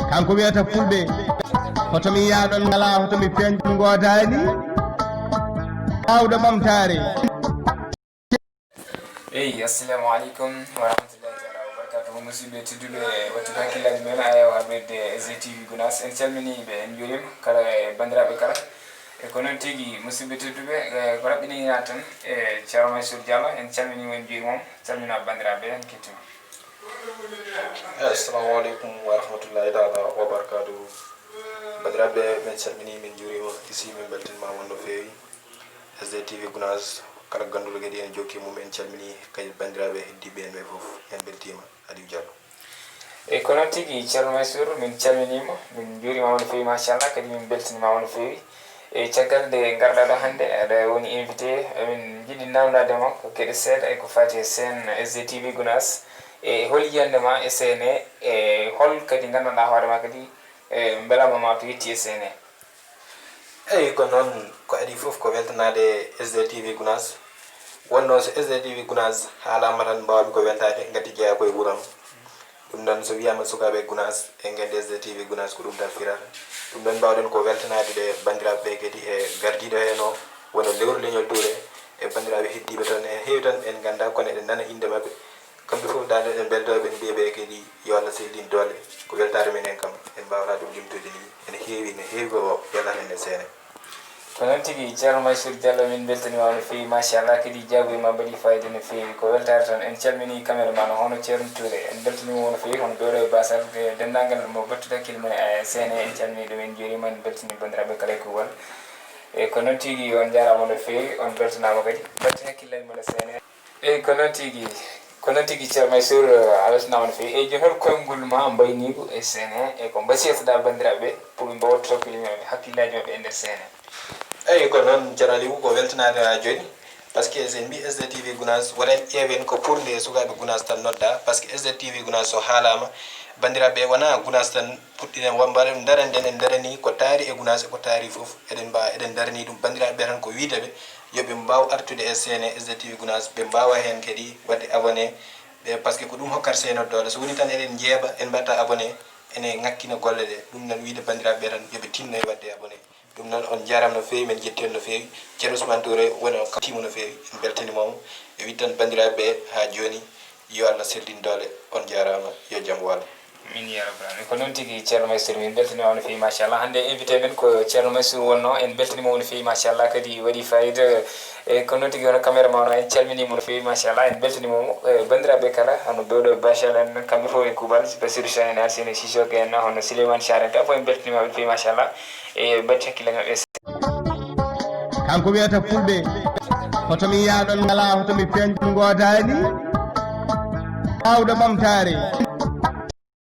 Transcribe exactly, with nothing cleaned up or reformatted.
Kanko wiyata fulɓe, hoto mi yaaɗon ngalaa, hoto mi peeñɗon ngoodaani. Aawɗo ɓamtaare. Eyi, assalamu aleykum wa rahmatullahi taala wa barakatuhu. Musidɓe tedduɓe, wattu hakkillaaji men, a yawa habirde S D T V Gunaas. En calminii ɓe, en njuuriima kala e banndiraaɓe kala. E ko noon tigi, musidɓe tedduɓe, e ko raɓɓininaa tan e Ceerno Mansour Diallo, en calminii mo, en njuuriima mo, calminaa banndiraaɓe, en kettiima. Assalamu aleykum wa rahmatullahi taala wa barakatuhu. Banndiraaɓe, min calminii, min njuuriima, ici min mbeltiniima mon no feewi. S D T V Gunaas, kala ganndol kadi en jokki mum, en calminii kadi banndiraaɓe heddiiɓe en ɓe fof, en mbeltiima. Aliou Diallo. E ko noon tigi, Ceerno Mansour, min calminiima, min njuuriima mo no feewi, machallah, kadi min mbeltiniima mo no feewi. E caggal nde ngarɗaa ɗo hannde, aɗa woni invité, emin njiɗi naamndaade ma ko geɗe seeɗa e ko faati e seen S D T V Gunaas. E hol yiyannde ma e seen he, e hol kadi nganndanɗaa hoore ma kadi, e mbelaama ma to yetti e seen he? Eyi, ko noon, ko adii fof ko weltanaade S D T V Gunaas. Wonnoo so S D T V Gunaas haalaama tan, mbaawmi ko weltaade, ngati jeyaa ko e wuro am. Ɗum noon, so wiyaama sukaaɓe Gunaas, en nganndi S D T V Gunaas ko ɗum tan firata. Ɗum ɗoon mbaawɗen ko weltanaade ɗe banndiraaɓe ɓe kadi e gardiiɗo heen o, wano Lewru Leñol Touré, e banndiraaɓe heddiiɓe toon, en heewi toon en nganndaa, kono eɗen nana innde maɓɓe. Kamɓe fof dande eɗen mbeltoo ɓe, en mbiya ɓe kadi yo Allah sellin doole. Ko weltaare men en kam, en mbaawata ɗum limtude ni, ene heewi, ene heewi ko yalata en e seene. Ko noon tigi, Ceerno Mansour Diallo, min mbeltaniima no feewi, machallah, kadi jaabuuji ma mbaɗii fayida no feewi. Ko weltaare tan. En calminii cameraman o, hono Ceerno Touré, en mbeltaniima mo no feewi, hono ɓeeɗo e baasal, e denndaangal mo ɓettude hakkille mum e seene, en calminii ɗum, en njuuriima, en mbeltanii banndiraaɓe kala e kuuɓal. E ko noon tigi, on njaaraama no feewi, on mbeltanaama kadi, mbaɗti hakkillaaji mon e seene. Eyi, ko noon tigi, ko noon tigi, Ceerno Mansour, a weltanaama no feewi. Eyi, jooni hol koyngol ma mbayniigu e seene, e ko mbasiytoɗaa banndiraaɓe ɓe pour ɓe mbaawta toppitde maɓɓe hakkillaaji maɓɓe e nder seene? Eyi, ko noon, Ceerno Aliou, ko weltanaade haa jooni, parce que so en mbii S D T V Gunaas, wona en ƴeewen ko pour nde sukaaɓe Gunaas tan noddaa, parce que S D T V Gunaas so haalaama, banndiraaɓe ɓe wonaa Gunaas tan puɗɗiren, won mbaɗen, daranden, en daranii ko taari e Gunaas e ko taari fof, eɗen mba-, eɗen daranii ɗum, banndiraaɓe ɓe tan ko wiyde ɓe, yo ɓe mbaaw artude e seene S D T V Gunaas, ɓe mbaawa heen kadi waɗde abonné, ɓe, parce que ko ɗum hokkata seene doole. So woni tan eɗen njeeɓa, en mbaɗta abonné, ene ŋakkina golle ɗe. Ɗum noon wiyde banndiraaɓe ɓe tan yo ɓe tinno e waɗde abonné. Ɗum noon on njaaraama no feewi, min njetti on no feewi. Ceerno Ousmane Touré woni on kawtiima no feewi, en mbeltaniima mo. E wiide tan banndiraaɓe ɓe haa jooni, yo Allah sellin doole, on njaaraama, yo jam walo. Min ya rabbal alamin. Ko noon tigi, Ceerno Mansour, min mbeltaniima no feewi, machallah. Hannde invité men ko Ceerno Mansour wonnoo, en mbeltaniima no feewi, machallah, kadi waɗi fayida. E ko noon tigi, hono cameraman o, en calminiima no feewi, machallah, en mbeltaniima mo. E banndiraaɓe kala, hono ɓeeɗo bachal en, kamɓe fof e kuuɓal, Basiru Chan en, Arsene Sissoko en, hono Souleymane Sarr en, kamɓe fof en mbeltaniima ɓe no feewi, machallah. E mbaɗti hakkille maɓɓe. Kanko wiyata fulɓe, hoto mi yaaɗon ngalaa, hoto mi peeñɗon ngoodaani. Aawɗo ɓamtaare.